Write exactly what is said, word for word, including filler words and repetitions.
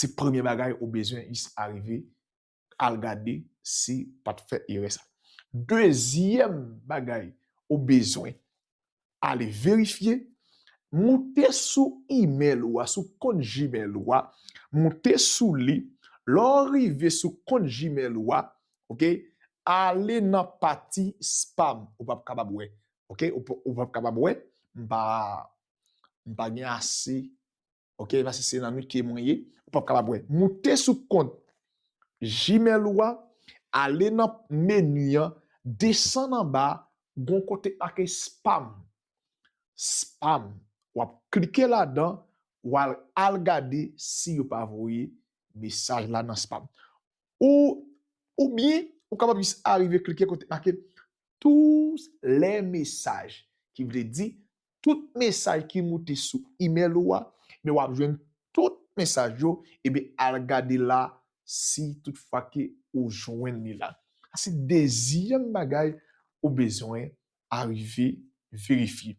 Se premye bagay ou bezwen jis arive al gade si pa t fè erè sa. Dezyèm bagay ou bezwen ale verifye, moute sou email ou a, sou kont Gmail ou a, moute sou li. Lè w rive sou kont Gmail ou a, ok, ale nan pati spam, ou p ap kapab wè. Ok, ou p- ou p ap kapab wè. M pa, m pa gen ase. Ok, paske se nan nwit ke mwen ye, ou p ap kapab wè. Moute sou kont Gmail ou a, ale nan meni an, desann anba, gon kote make spam. Spam. W ap klike ladan, w al al gade si yo pa voye mesaj la nan spam. Ou, oubyen, ou kapab jis arive klike kote make tous les messages, ki vle di tout mesaj ki moute sou email ou a, men w ap jwenn tout mesaj yo, ebyen al gade la si toutfwa ke ou jwenn li la. Sa se dezyèm bagay ou bezwen arive verifye.